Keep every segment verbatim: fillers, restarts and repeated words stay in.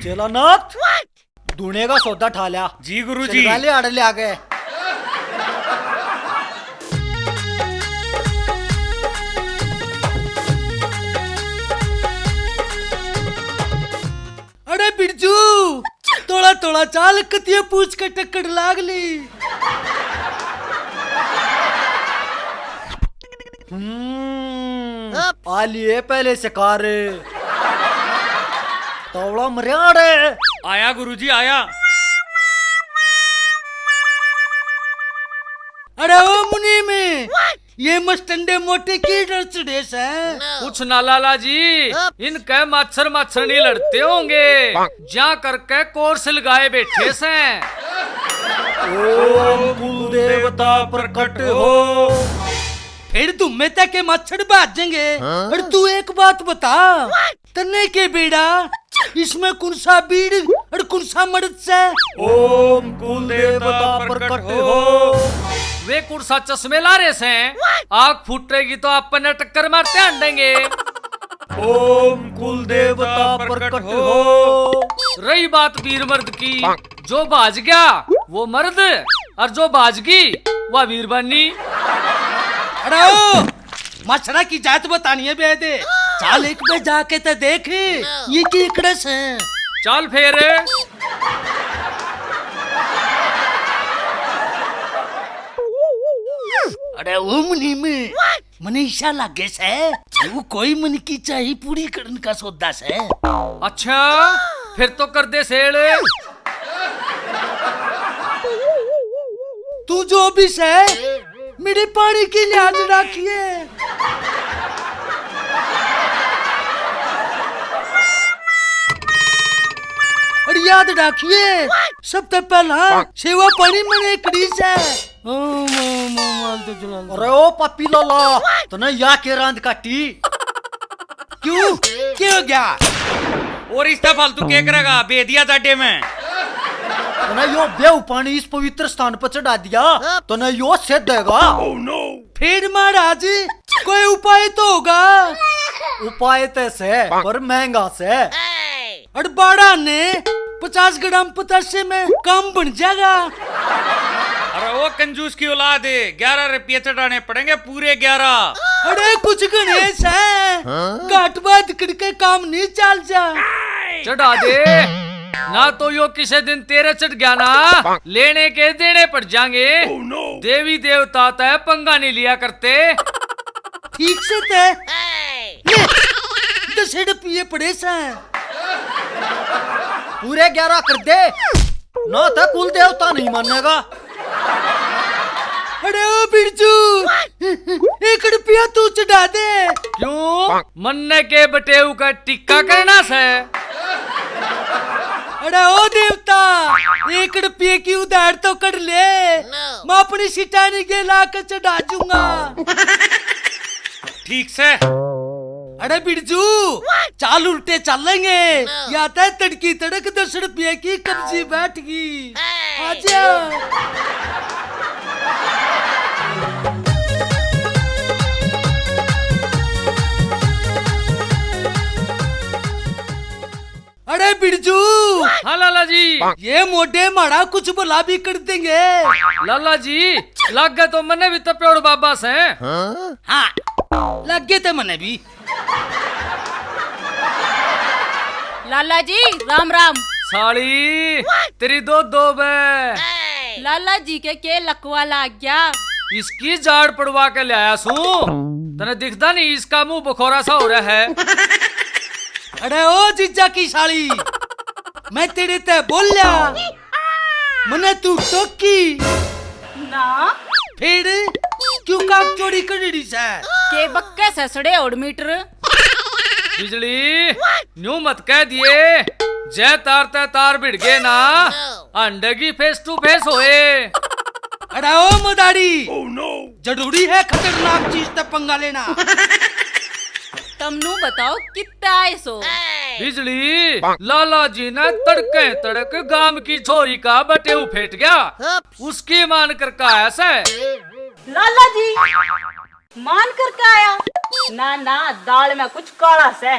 चेलानाथ, धुने का सौदा ठा लिया। जी गुरु जी। चलगा ले आड़े ले आके। अरे बिरजू, थोड़ा थोड़ा चाल, कतिया पूछ के टक्कर लाग ली। हम्म, आ लिए पहले शिकार। तौला मरियाड़े। आया गुरुजी, आया। अरे ओ मुनीम, ये मस्तंडे मोटे की डर चढ़े सै? कुछ ना लाला जी, इनके माछर माछर नहीं लड़ते होंगे, जा करके कोर्स लगाए बैठे सै। ओम कुल देवता प्रकट हो। फिर धुम्मे तक के मच्छर भाजेंगे। हाँ? और तू एक बात बता, तन्ने के बेड़ा, इसमें कौन सा बीड़ और कौन सा मर्द से? ओम कुल देवता प्रकट हो। वे कौन सा चश्मे ला रहे से? आँख फूटेगी तो अपन ने टक्कर मारते हांडेंगे। ओम कुल देवता प्रकट हो। रही बात वीर मर्द की, जो भाज गया वो मर्द, और जो भाजगी वा वीरबानी। अरे ओ, मच्छरा की जात बतानी है बेदे। चाल एक बे जाके ते देख, ये केकड़े से। चल फेर। अरे ओ मुनीम, मने ईसा लागे से, वो कोई मन की चाही पूरी करन का सौदा से। अच्छा, फिर तो कर दे सेल। तू जो भी से, मेरे पानी की लिहाज रखिए। और याद रखिए, सबसे पहला सेवा पानी मने करी से। ओम, ओम, ओम, आल तो जलाल। अरे ओ पापी लाला, तने या के रांद काटी? क्यों? क्या हो गया? और इसका फालतू के करेगा बेदिया जाडे में? तने यो बेहू पानी इस पवित्र स्थान पर चढ़ा दिया, तने यो सिद्ध होगा। फिर महाराज, कोई उपाय तो होगा। उपाय तो से, पर महंगा से। अरे बाड़ा ने पचास ग्राम पतासे में काम बन जाएगा। अरे ओ कंजूस की औलाद, ग्यारह रुपये चढ़ाने पड़ेंगे, पूरे ग्यारह। अरे कुछ गणेश है, हाँ? घाट बात करके काम नहीं चल जा। चढ़ा दे, ना तो यो किसी दिन तेरे चढ़ गया ना, लेने के देने पड़ जाएंगे। देवी देवता तै पंगा नहीं लिया करते। ठीक से तै ले, दस रुपये पड़े से। पूरे ग्यारह कर दे, ना तो कुल देवता नहीं मानेगा। अरे ओ बिरजू, एक रुपया तू चढ़ा दे। क्यों? मन्ने के बटेऊ का टिक्का करना से? अरे ओ देवता, एक रुपये की उधार तो कर ले, मैं अपनी सिटानी के ला के चढ़ा दूंगा। ठीक से। अरे बिरजू, चाल उल्टे चलेंगे। या तै तड़की तड़क दस रुपये की कब्जी बैठ गई। आजा। अरे बिरजू। हाँ लाला जी। ये मोटे माड़ा कुछ भला भी कर देंगे। लाला जी, लागे तो मने भी तप्योड़ बाबा से। हाँ, लागे तो मने भी। लाला जी, राम राम। साली, तेरी दो दो बे। लाला जी के के लकवा लाग गया? इसकी जाड़ पड़वा के लाया सूं। तने दिखदा नहीं, इसका मुंह बखोरा सा हो रहा है। अरे ओ जीजा की साली, मैं तेरे ते बोल्या, मने तू टोकी ना। फिर क्यों काक चोरी कर रही से? के बक्के से सड़े होड़ मीटर। बिजली, न्यू मत कह दिए, जय तार तै तार भिड़ गए ना, अंडे की face to face होए। अरे ओ मदारी, जरूरी है खतरनाक चीज तै पंगा लेना? तमनू बताओ कित्ते आए सो? बिजली, लाला जी ने तड़के तड़क गांव की छोरी का बटेऊ फेट गया, उसकी मान करके आया से। लाला जी, मान करके आया? ना ना, दाल में कुछ काला से।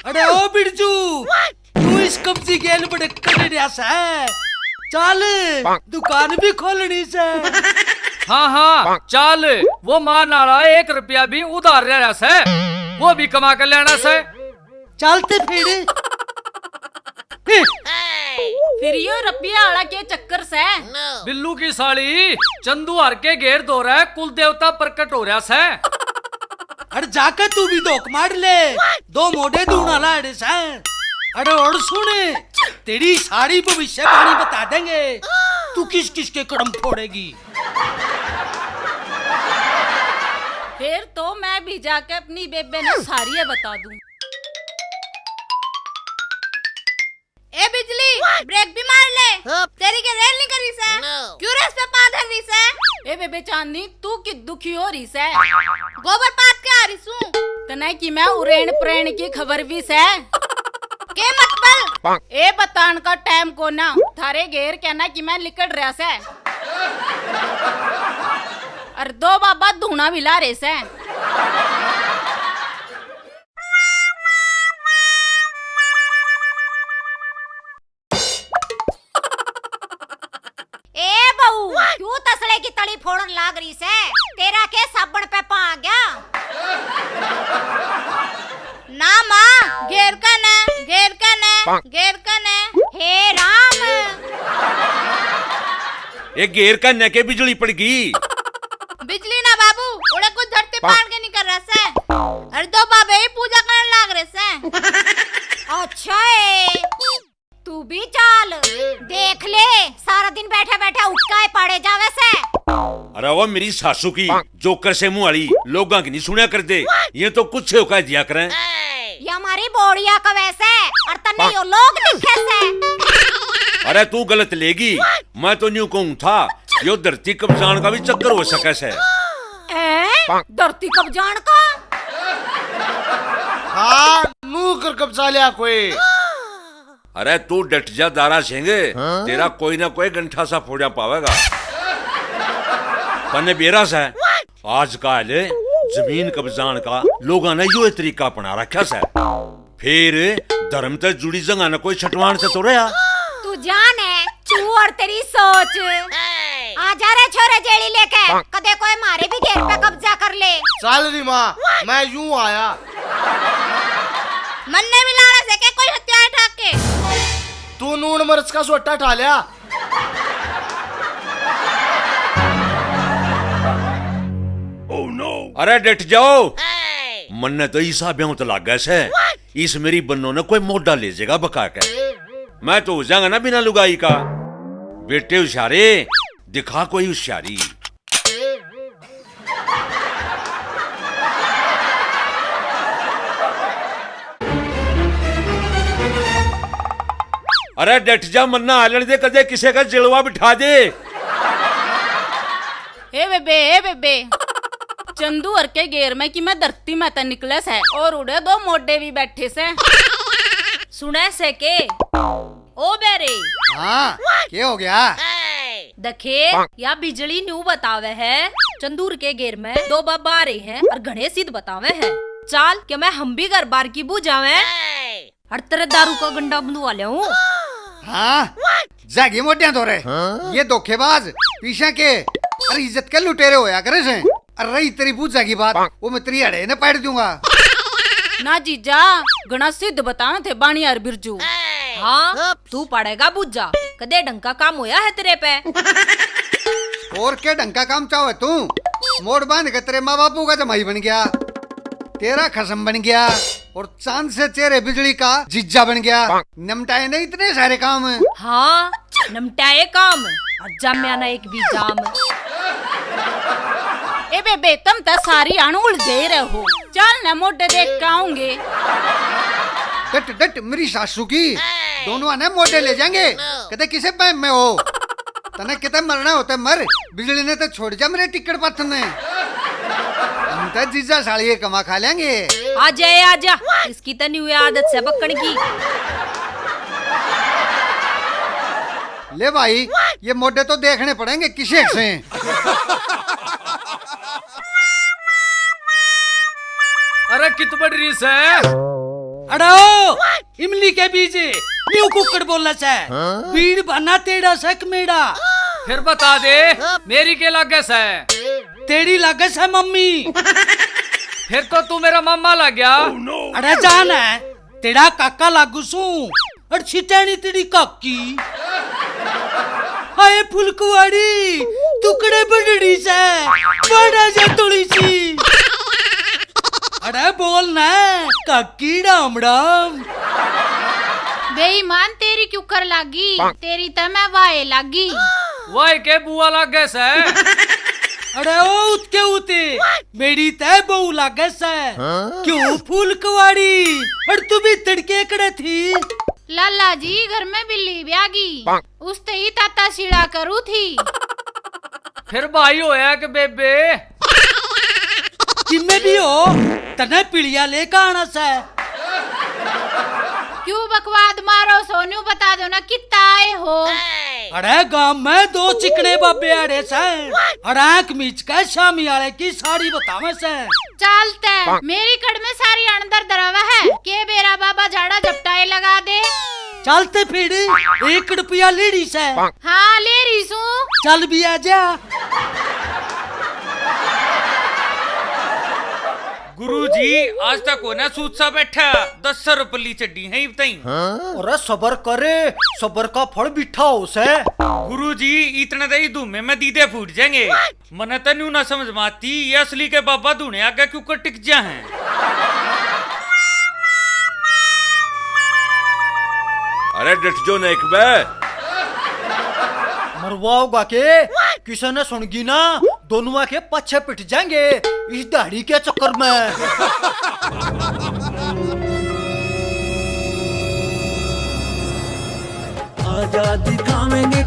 अरे ओ बिरजू, तू इस कब्जी गेल बड़े कड़ड़िया से। चाल, दुकान भी खोलनी से। हाँ, हाँ, चाल, वो मां नाला एक रुपया भी उधार रहा से, वो भी कमा के लेना से। चलते फिर। फिर यो रुपया वाला के चक्कर से? बिल्लू की साली, चंदू हर के घेर दो रहा, कुल देवता प्रकट हो रहा से। अरे जाके तू भी धोक मार ले, दो मोटे दूना लाड़े से। अरे और सुन, तेरी सारी भविष्यवाणी बता देंगे, तू किस किस के कदम फोड़ेगी। फिर तो मैं भी जाके अपनी बेबे ने सारी बता दूं। ए बिजली, ब्रेक भी मार ले। तेरी के रेल नहीं करी से? क्यों रे इस पे पाँव धर रही से? ए बेबे चांदनी, तू की दुखी हो रही से? गोबर पात के आ रही सू। तने की मैं उरेण प्रेण की खबर भी से? के मतलब? ए बतान का टाइम को ना, थारे घेर कहना कि मैं लिकड़ रहा से। और दो बाबा धूना भी ला रहे से। ए बहू, क्यों तसले की तली फोड़न लाग रही से? तेरा के साबण पे पा गया? ना माँ, घेर कने, घेर कने, घेर कने। हे राम। ए घेर कने के बिजली पड़ गई? बिजली ना बाबू, उड़े कुछ धरती पाड़ के निकल रहा से। अरे दो बाबे ही पूजा करने लाग रहे से। अच्छा है। तू भी चाल, देख ले, सारा दिन बैठे बैठे हुक्का ही पाड़े जावे से। अरे वो मेरी सासू की जोकर से मुंह वाली लोगां की नहीं सुनया कर दे, ये तो कुछ होकर दिया करें। ये हमारी बोड़िया का वैसे, और तन्ने यो लोग दिखे से। अरे तू गलत लेगी, मैं तो न्यू कहूं था, यो धरती कब्जान का भी चक्कर हो सके से। ए? धरती कब्जान का? हाँ, नू कर कब्जा लिया कोई। अरे तू डट जा दारा सिंह, हाँ? तेरा कोई ना कोई गंठा सा फोड़ा पावेगा। तन्ने बेरा से, आजकल जमीन कब्जान का लोगां ने यो तरीका अपना रखा से। फिर धर्म ते जुड़ी जगह ने कोई छटवान से तो रहा। तू जान है, तू और तेरी सोच। आ जा रे छोरे जेली लेके, कदे कोई मारे भी घेर पे कब्जा कर ले। चल री माँ, मैं यूं आया। मन्ने भी लाड़ा से के कोई हथियार ठाक के। तू नून मिर्च का सोटा ठा लिया। अरे डट जाओ, मन्ने तो ईसा ब्याह तो लागे से। इस मेरी बन्नो ने कोई मोटा ले जाएगा बका के। मैं तो हो जाऊंगा ना बिना लुगाई का। बेटे हुशारे, दिखा कोई हुशारी। अरे डट जा, मन्ना हालन दे, कदे किसे का जलवा बिठा दे। हे बेबे, हे बेबे, चंदू हर के घेर में कि मैं धरती में तै निकले से और उड़े दो मोडे भी बैठे से। सुने से के? ओ बेरे। हाँ, के हो गया? दखे, या बिजली न्यू बतावे है, चंदूर के घेर में दो बाबा आ रहे हैं और घणे सिद्ध बतावे हैं। चाल, के मैं हम भी घर बार की बुझावे और तेरे दारू का गंडा बंधवा ले हूँ। हाँ, जागी मोटियां धोरे। हाँ? ये धोखेबाज, पीछे के, अरे इज्जत के लुटेरे होया करे से। अरे रही तेरी बुझा की बात, वो मैं तेरी हड़े ने पाड़ दूंगा। ना जीजा, घणा सिद्ध बतावे थे बाणियार बिरजू। हाँ, तू पड़ेगा बुझा, कदे ढंग का काम होया है तेरे पे? और के ढंग का काम चाहे तू? मोड़ बांध के तेरे माँ बापू का जमाई बन गया, तेरा खसम बन गया, और चांद से चेहरे बिजली का जीजा बन गया। निपटाए नहीं इतने सारे काम। हाँ, निपटाए काम, और जाम्या ना एक भी जाम। ए बेबे, तुम तो सारी अण उलझे रहो। चल ना, मोटे देख के आऊंगे। डट, डट, मेरी सासू की। दोनों ने मोटे ले जाएंगे। कहते किसे बैम में हो? तने किते मरना होता मर, बिजली ने तो छोड़ जा मेरे टिकट पत्थर ने। हम तो जीजा साली ये कमा खा लेंगे। आ जाए, आ जा। इसकी तो न्यू आदत से बकण की। ले भाई, ये मोटे तो देखने पड़ेंगे किसे से। अरे कित बड़ रही से? अरे ओ, इमली के बीज, न्यू कुकड़ बोले सै। हाँ? बीड़ बना तेरा सै कमेड़ा। फिर बता दे, मेरी के लागे सै? तेरी लागे सै मम्मी। फिर तो तू मेरा मामा लग गया। अरे जान है, तेरा काका लागू सूं, और छिटैनी तेरी काकी। हाय फुलकुआड़ी, टुकड़े बड़ड़ी सै, बड़ा जा तुलसी। अरे बोल ना, काकी राम राम। बेईमान, तेरी क्यूकर लागी, तेरी त मैं वाए लागी। वाए के बुआ लागे सै? अरे ओ उतके उते, मेरी तय बहू लागे सै। हाँ? क्यों फुलकुआड़ी? और तू भी तड़के कड़े थी? लाला जी, घर में बिल्ली ब्यागी, उसते ही ताता सीड़ा करू थी। फिर भाई होया कि बेबे? किम्मे भी हो, तने पिड़िया लेकर आना सै। क्यों बकवाद मारो सो, न्यू बता दो ना कित्ता आए हो। अरे गांव में दो चिकने बाबे आड़े सै, और आंख मीच के शामी आले की साड़ी बतावे सै। चालते मेरी कड़ में सारी अंदर धरावा है, के बेरा बाबा झाड़ा झपटाए लगा दे। चालते फिर एक रुपया लेड़ी सै। हाँ, ले रही सूं। चल भी आ जा। गुरुजी, आज तक कोना सूत सा बैठा, दस सौ रुपली चड्डी है इब ताई। अरे सबर करे, सबर का फल मीठा हो सै। गुरुजी, इतने तो ही धूमे में दीदे फूट जाएंगे। मने तो न्यू ना समझ में आती, ये असली के बाबा धूने आगे क्यों कर टिक जा हैं? अरे डट जो नेक बे। मरवाओगा के? किसी ने सुन गई ना, दोनों के पाछे पिट जाएंगे इस दाढ़ी के चक्कर में। आजा दिखावेंगे